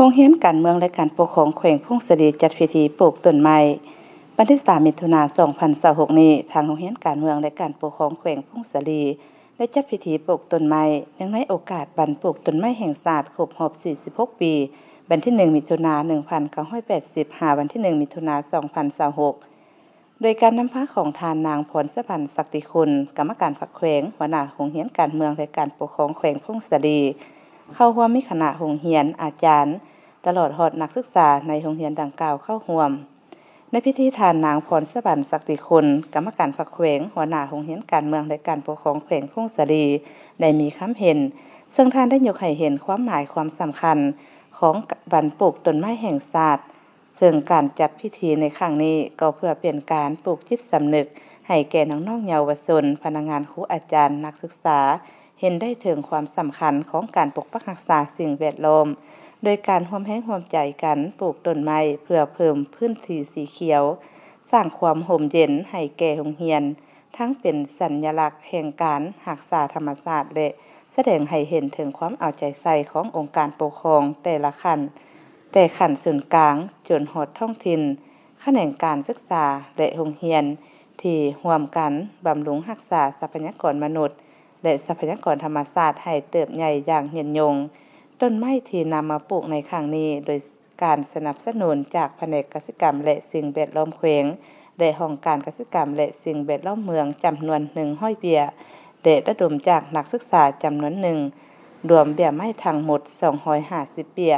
ໂຮງຮຽນການເມືອງ ແລະ ການປົກຄອງແຂວງຜົ້ງສາລີ ຈັດພິທີປູກຕົ້ນໄມ້. ວັນທີສາມ ມິຖຸນາ ສອງພັນຊາວຫົກນີ້, ທາງໂຮງຮຽນການເມືອງ ແລະ ການປົກຄອງແຂວງຜົ້ງສາລີ ໄດ້ຈັດພິທີປູກຕົ້ນໄມ້ ເນື່ອງໃນໂອກາດວັນປູກຕົ້ນໄມ້ແຫ່ງຊາດຄົບຮອບ ສີ່ສິບຫົກ ປີ, ວັນທີໜຶ່ງ ມິຖຸນາ ໜຶ່ງພັນເກົ້າຮ້ອຍແປດສິບ ຫາ ວັນທີໜຶ່ງ ມິຖຸນາ ສອງພັນຊາວຫົກ ໂດຍການນຳພາຂອງທ່ານນາງ ພອນສະຫວັນ ສັກຕິຄຸນ ກຳມະການພັກແຂວງ, ຫົວໜ້າໂຮງຮຽນການເມືອງ ແລະ ການປົກຄອງແຂວງຜົ້ງສາລີ, ເຂົ້າຮ່ວມມີຄະນະໂຮງຮຽນ, ອາຈານ, ຕະຫຼອດຮອດນັກສຶກສາໃນໂຮງຮຽນດັ່ງກ່າວເຂົ້າຮ່ວມ. ໃນພິທີ, ທ່ານນາງ ພອນສະຫວັນ ສັກຕິຄຸນ ກຳມະການພັກແຂວງ, ຫົວໜ້າໂຮງຮຽນການເມືອງ ແລະ ການປົກຄອງແຂວງຜົ້ງສາລີ ໄດ້ມີຄຳເຫັນ, ເຊິ່ງທ່ານໄດ້ຍົກໃຫ້ເຫັນຄວາມໝາຍຄວາມສຳຄັນຂອງວັນປູກຕົ້ນໄມ້ແຫ່ງຊາດ, ເຊິ່ງການຈັດພິທີໃນຄັ້ງນີ້ກໍເພື່ອເປັນການປູກຈິດສຳນຶກໃຫ້ແກ່ນ້ອງໆເຍົາວະຊົນ, ພະນັກງານ, ຄູອາຈານ, ນັກສຶກສາ ເຫັນໄດ້ເຖິງຄວາມສຳຄັນຂອງການປົກປັກຮັກສາສິ່ງແວດລ້ອມ, ໂດຍການຮ່ວມແຮງຮ່ວມໃຈກັນປູກຕົ້ນໄມ້ເພື່ອເພີ່ມພື້ນທີ່ສີຂຽວ, ສ້າງຄວາມຮົ່ມເຢັນໃຫ້ແກ່ໂຮງຮຽນ, ທັງເປັນສັນຍະລັກແຫ່ງການຮັກສາທຳມະຊາດ ແລະ ສະແດງໃຫ້ເຫັນເຖິງຄວາມເອົາໃຈໃສ່ຂອງອົງການປົກຄອງແຕ່ລະຂັ້ນ, ແຕ່ຂັ້ນສູນກາງຈົນຮອດທ້ອງຖິ່ນ, ຂະແໜງການສຶກສາ ແລະ ໂຮງຮຽນ ທີ່ຮ່ວມກັນບຳລຸງຮັກສາຊັບພະຍາກອນມະນຸດ ແລະ ຊັບພະຍາກອນທຳມະຊາດໃຫ້ເຕີບໃຫຍ່ຢ່າງຍືນຍົງ. ຕົ້ນໄມ້ທີ່ນຳມາປູກໃນຄັ້ງນີ້ ໂດຍການສະໜັບສະໜູນຈາກພະແນກກະສິກຳ ແລະ ສິ່ງແວດລ້ອມແຂວງ ແລະ ຫ້ອງການກະສິກຳ ແລະ ສິ່ງແວດລ້ອມເມືອງ ຈຳນວນໜຶ່ງຮ້ອຍເບ້ຍ ແລະ ລະດົມຈາກນັກສຶກສາຈຳນວນໜຶ່ງ, ລວມເບ້ຍໄມ້ທັງໝົດສອງຮ້ອຍຫ້າສິບເບ້ຍ.